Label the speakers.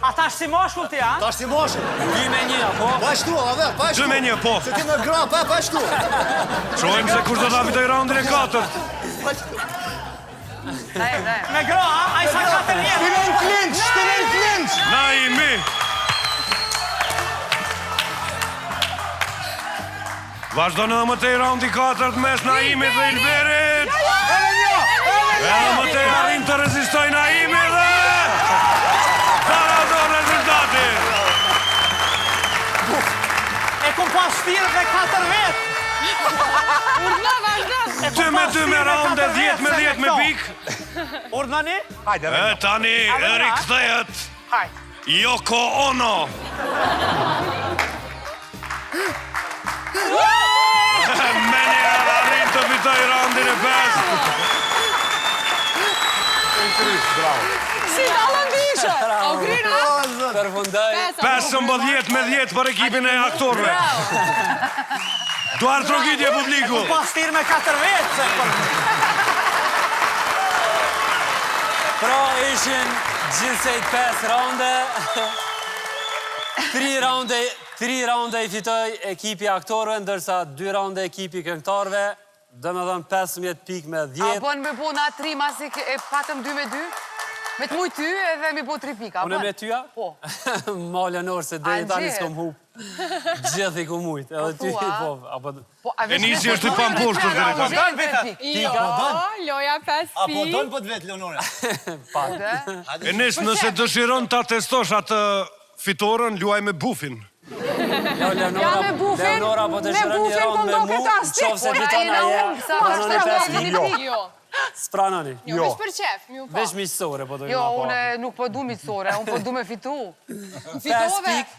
Speaker 1: A tash si mashkull ti, a?
Speaker 2: Tash si mashkull.
Speaker 3: 2 me 1, apo?
Speaker 2: Pa shtu, a ve, pa shtu.
Speaker 4: 2 me 1, po.
Speaker 2: Se ti me gra, pa, pa shtu.
Speaker 4: Shohim se kush do ta fitojë raundin e katërt.
Speaker 1: Me gra, a? Ai sa katër vjet.
Speaker 2: Shtine në klinç, shtine në klinç.
Speaker 4: Naimi. Vazhdon edhe më tej raundi i katërt mes Naimit dhe Ilberit. Edhe më tej arrin të rezistojë Naimi dhe barazon rezultatin.
Speaker 1: E kum pas shtirë me katër vjet.
Speaker 5: Urdhno, vazhdo.
Speaker 4: 2 me 2 me raunde, 10 me 10 me pikë.
Speaker 1: Urdhnoni?
Speaker 6: Hajde,
Speaker 4: E tani rikthehet
Speaker 1: Hajde.
Speaker 4: Yoko Ono. Menjëherë arrin të fitojë raundin e pestë.
Speaker 5: Si dallon ndryshe. O gryna?
Speaker 3: Përfundoj.
Speaker 4: 15 me 10 për ekipin e aktorëve. Duartrokitje publiku.
Speaker 1: Po pas shtirë me katër vjet. se për-
Speaker 3: Pra ishin gjithsej 5 raunde. 3 raunde, 3 raunde i fitoi ekipi aktorëve, ndërsa 2 raunde ekipi këngëtarëve, domethënë 15 pikë me
Speaker 7: A
Speaker 3: 10.
Speaker 7: bën me bo na tri masi e patëm 2 me 2? Me të mujt ty edhe mi bo tri pika, a
Speaker 3: Unë
Speaker 7: bën?
Speaker 3: me tyja?
Speaker 7: Po.
Speaker 3: Ma Leonor, se deri
Speaker 7: A
Speaker 3: tani
Speaker 7: gjithë?
Speaker 3: s'kom hup. Gjithë i kum mujt, edhe ty,
Speaker 7: thua?
Speaker 3: po, apo...
Speaker 7: Po, a veç
Speaker 4: Enisi
Speaker 7: me
Speaker 4: është i
Speaker 7: fitoj,
Speaker 4: pamposhtur
Speaker 7: tre
Speaker 4: deri tani.
Speaker 7: raunde, tre pikë.
Speaker 5: Jo, loja 5
Speaker 2: A po
Speaker 5: pikë.
Speaker 2: don po të vetë, Leonora?
Speaker 7: Dhe?
Speaker 4: Enis, nëse dëshiron ta testosh atë fitoren, luaj me bufin.
Speaker 3: Jo, Leonora,
Speaker 5: Ja, me bufin,
Speaker 3: Leonora po
Speaker 5: me
Speaker 3: dëshiron një
Speaker 5: bufin
Speaker 3: raund
Speaker 5: po
Speaker 3: me
Speaker 5: ndoket
Speaker 3: mu,
Speaker 5: asti.
Speaker 3: qoftë se
Speaker 7: Po,
Speaker 3: fiton
Speaker 7: na jena
Speaker 3: aja,
Speaker 7: unë, sa
Speaker 3: pranoni
Speaker 7: është
Speaker 3: 5
Speaker 7: një
Speaker 3: pikë.
Speaker 7: pikë.
Speaker 5: Jo.
Speaker 3: S'pranoni.
Speaker 5: Jo, veç për qef, mi u pa.
Speaker 3: Veç miqësore po do
Speaker 7: Jo,
Speaker 3: ju
Speaker 7: unë nuk po du miqësore, unë po du me fitu.
Speaker 3: 5
Speaker 5: Fitove.
Speaker 3: pikë.